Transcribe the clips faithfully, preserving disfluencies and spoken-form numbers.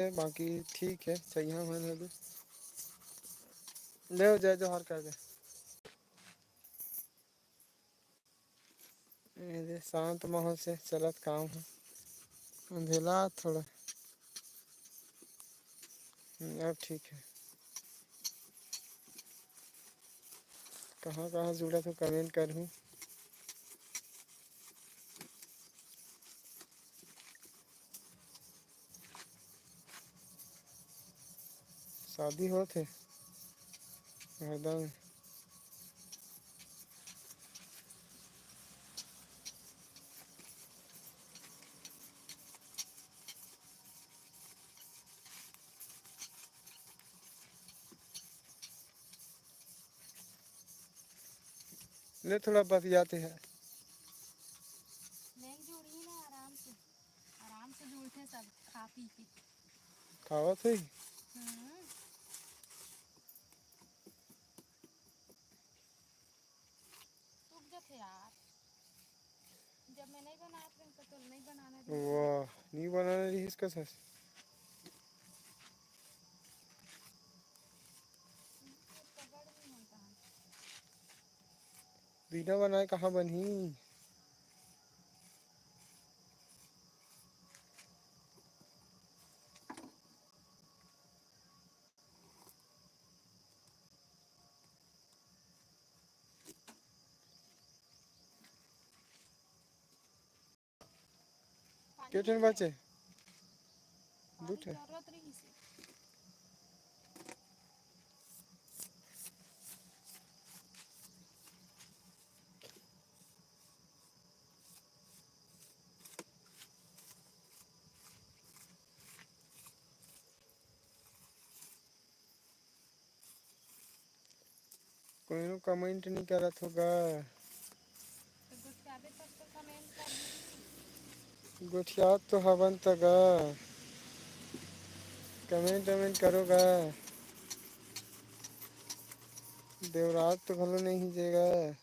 बाकी ठीक हे, सही हे, मन हर ले हो जाए, जोहार कर दे। ए दे, शांत माहौल से चलत काम हे। अंधेला थोड़ा। हम्म, अब ठीक हे। कहाँ-कहाँ जुड़त हो, comment करहू। शादी होत हे हरदम। ले थोड़ा बतियाते हैं। नहीं जुड़ी ना, आराम से, आराम से जुड़ते सब खा पी के। खावत है? हम्म। सूख जाथे यार। जब मैं नहीं बनात रहें, तो तोला नहीं बनाना रही। वाह, नहीं बनाना रही इसका सस। बिना बनाए कहाँ बनही? के ठन बाचे? दू ठन। कोनो comment नहीं करत होगा। तो गोठियाबे तब तो comment कर। गोठियात तो हवन त गा, comment वमेंट करो गा। देवरात तो घलो नहीं जेगा।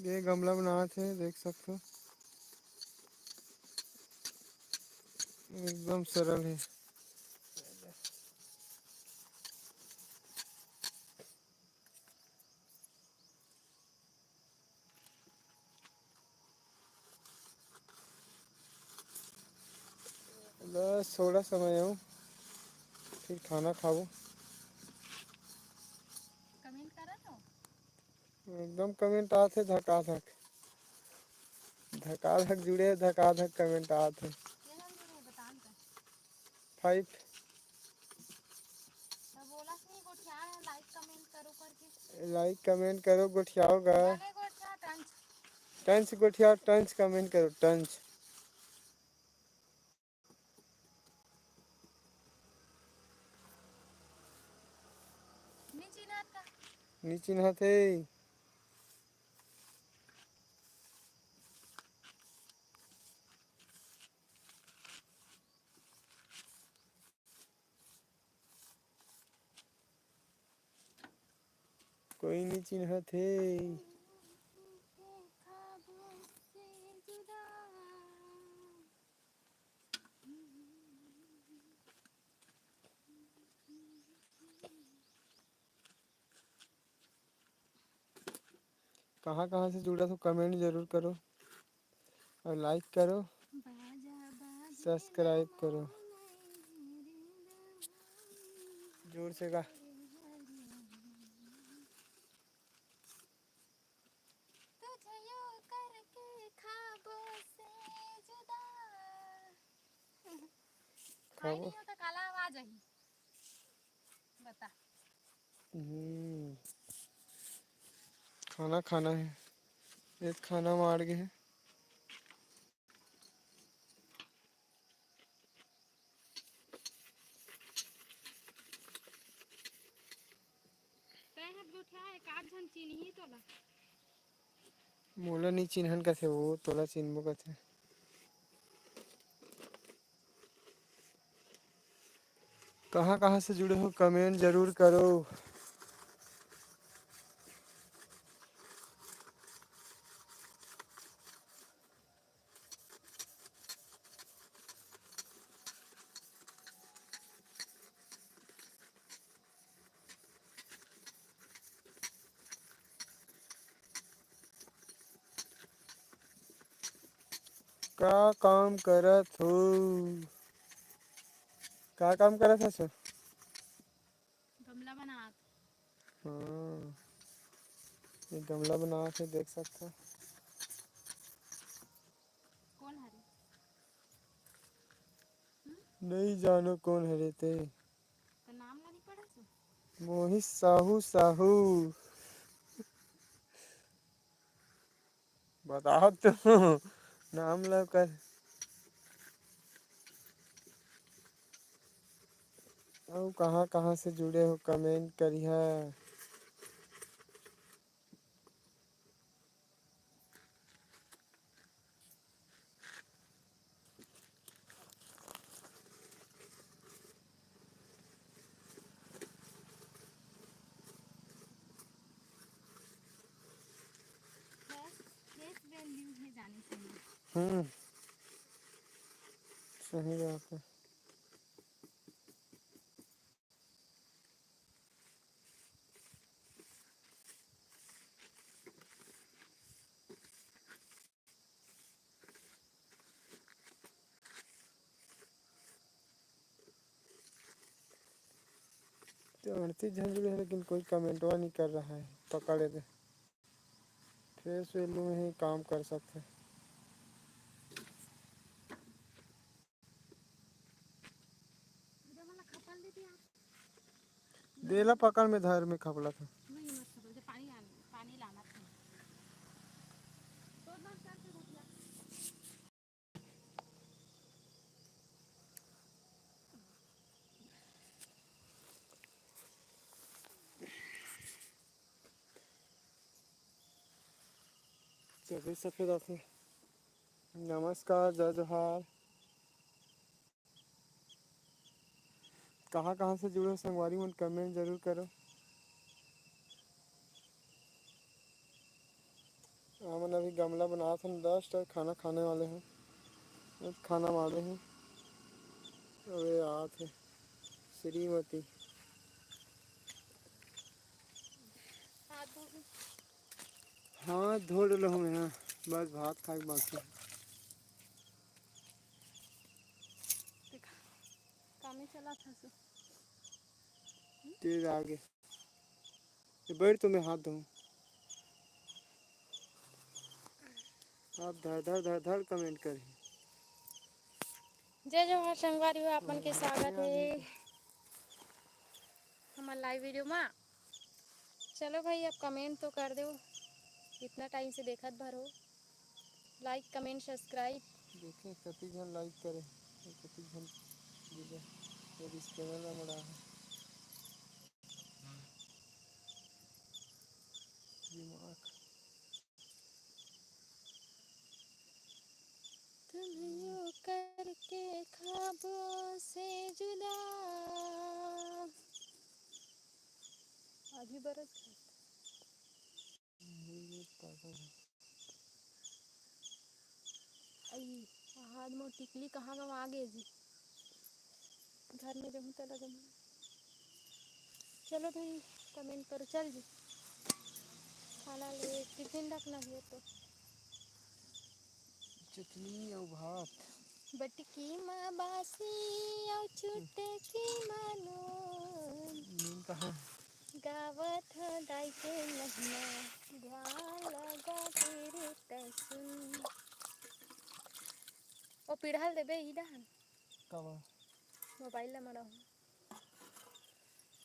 ये गमला बनात हे, देख सकथो, एकदम सरल हे। बस थोड़ा समय हो, फिर खाना खाबो। Comment करत हो? एकदम comment आत हे धकाधक, धकाधक जुड़े, धकाधक comment आत हे। ये हम जुड़े, बता न कर। Five। तो बोला कि नहीं, गोठिया है, like comment करो करके। Like comment करो, गोठियाओ गा। अरे गोठिया, टंच। टंच गोठियाओ, टंच comment करो, टंच। नी चिन्हत का? नी चिन्हत हे। कोई नहीं चिन्हत हे। कहाँ कहाँ से जुड़त हो, comment जरूर करो और like करो, subscribe करो जोर से गा। तुझे यूं करके ख्वाबों से जुदा। खाबो। खाई नहीं हो तो काला आवाज आई। बता। हम्म। खाना खाना है। एक खाना मार गए हैं। तैं ह गोठिया, एक आध झन चिन्ही तोला। मोला नी चिन्हन कथे, वो तोला चिन्हबो कथे। कहाँ कहाँ से जुड़े हो, comment जरूर करो। का काम करत हो? का काम करत हस? गमला बनात। हाँ, ये गमला बनात हे, देख सकत हो। कोन हरे? नहीं जानो कोन हरे ते। तो नाम ला नहीं पढ़ा सो? मोहित साहू, साहू। बताओ तो नाम ला कर। अउ कहाँ कहाँ से जुड़े हो, comment करिहा। Face value हे जाने से। हम्म, सही बात है। तो अड़तीस झन जुड़े हैं, लेकिन कोई कमेंटवा नहीं कर रहा है। पकड़ दे, फेस वैल्यू में ही काम कर सकते। देला पकड़ में धर में खपला था। नहीं, मत खपल, पानी आन, पानी लाना था। सफेद सफेद आथे। नमस्कार, जय जोहार। कहाँ कहाँ से जुड़े हो संगवारी मन, comment जरूर करो। हमन अभी गमला बनात हन, just खाना खाने वाले हैं, बस खाना माड़े हैं। अबे आत है श्रीमती। हाथ धो डलो हूँ यहाँ, बस भात खाए के बाकी है। कामे चला था सो। तेज आगे। ये बैठ तो मैं हाथ धोऊं। आप धड़ धड़ धड़ धड़ comment करें। जय जोहार संगवारी हो, आपन के स्वागत है हमर live video मा। चलो भाई, अब comment तो कर दो, इतना time से देखत भर हो। Like, comment, subscribe। देखें, कति झन like करे, कति झन गिरे, ये disclaimer ला मड़ा है। दिमाग। तुम यूं करके ख्वाबों से जुदा। अभी बरत। अई, हाथ में टिकली कहाँ गवा गे जी? घर में जहूँ त लगन। चलो भाई, comment करो, चल जी। खाना ले, टिफिन रखना है तो। चटनी अउ भात। बटकी मा बासी अउ चुटकी मा नून। नून कहाँ? गावत ह दाई के महिमा, ध्यान लगा के रे त सुन। ओ पीढ़ा ल देबे, ई डहन। काबर? मोबाइल ला मड़ा हो।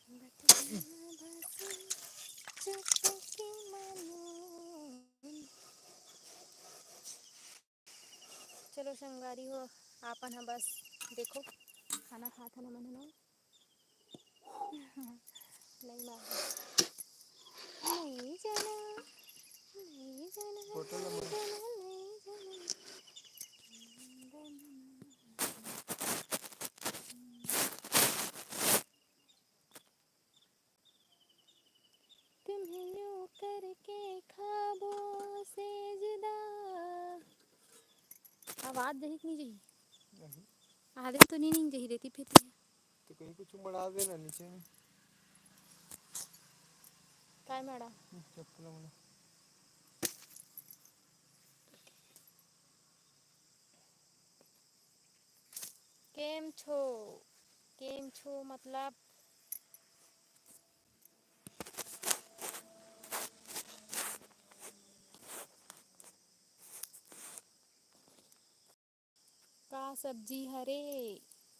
बटकी मा बासी, चुटकी मा नून। चलो संगवारी हो, आपन ह बस देखो, खाना खात हन हमन ह ना। नहीं मार। नहीं जाना, नहीं जाना, फोटो नहीं लगा। जाना, नहीं जाना। आवाज जही कि नहीं जही? नहीं। आदमी तो नहीं, नहीं जही देती फिर ये। तो कहीं कुछ मड़ा देना नीचे में। काय मड़ा? चप्पल मड़ा। केम छो? केम छो मतलब का सब्जी हरे?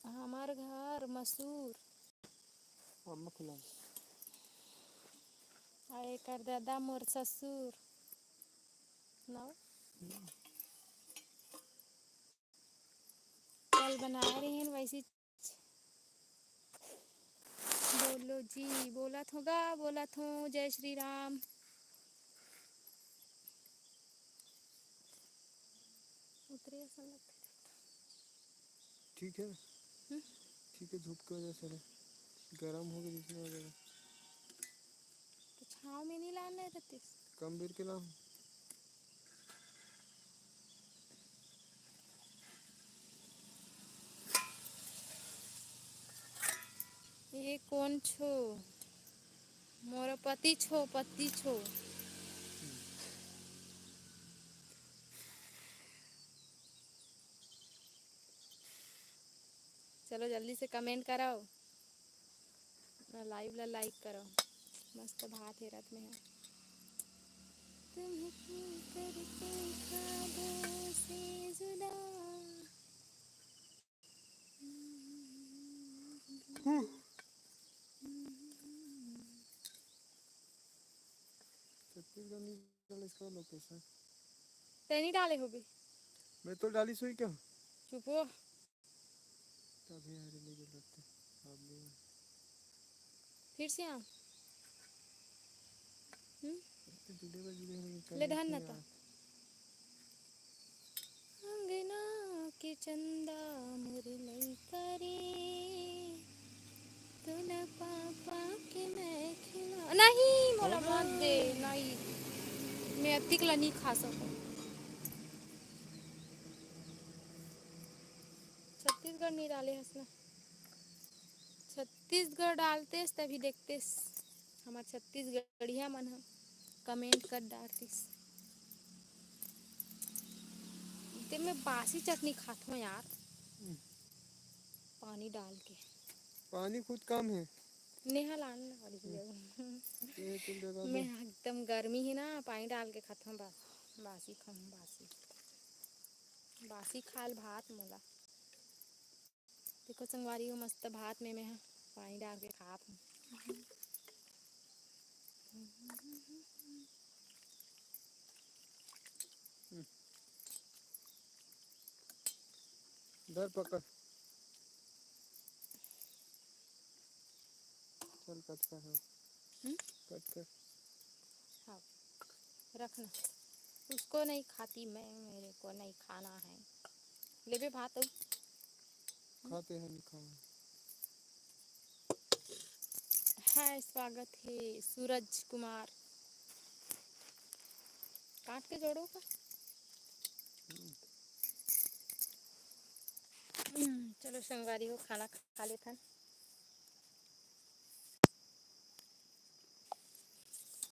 हमर घर मसूर। अम्मा खिला। अउ एकर दादा मोर ससुर। ना? कल बनाए रहेन वैसी। बोलो जी, बोलत हों गा, बोलत हों, जय श्री राम। उतरे असन लगथे। ठीक है। हम्म? ठीक है, धूप की वजह से ना, गरम हो गया जिसमें वगैरह। तो छाँव में नहीं लाना रहतिस। कम बेर के लाहूँ। ये कोन छो? मोर पति छो, पति छो। चलो जल्दी से comment करव, ना live ला like करव। मस्त भात हेरत में है। तुम्हें क्यों करते ख्वाबों से जुदा। छत्तीसगढ़ नहीं डाले इसका location। तैं नहीं डाले होबे। मैं तो डाली सोई क्या? चुप हो। तभी हरे नहीं बोलते। आप भी। फिर से आ। हम्म? तो जुड़े बा, जुड़े होने के ले कारण धन से नता। आ। अंगना के चंदा मोर लइका रे, तोला पापा के मैं खिला-, नहीं, मोला मत दे, नहीं। मैं अतिक ला नहीं खा सकूं। छत्तीसगढ़ नहीं डाले हस ना। छत्तीसगढ़ डालतेस तभी देखतेस, हमर छत्तीसगढ़िया मन ह comment कर डारतिस। ते मैं बासी चटनी खाथों यार, हम्म। पानी डाल के। पानी खुद कम है। नेहा लान ना पड़ी हम्म। ये तुम जगह मैं में। एकदम गर्मी है ना, पानी डाल के खाथों, बस बासी खाऊं, बासी, बासी खाल भात मोला। देखो संगवारी हो, मस्त भात में मैं ह पानी डाल के खात हूँ। धर पकड़। चल कट कर हो। हम्म? कट कर। हाँ, रखना। उसको नहीं खाती मैं, मेरे को नहीं खाना है। लेबे भात अब। खाते हैं, नहीं खाओ। हाय, स्वागत है सूरज कुमार। काट के जोड़ो का। हम्म। हम्म, चलो संगवारी हो, खाना खा लेथन।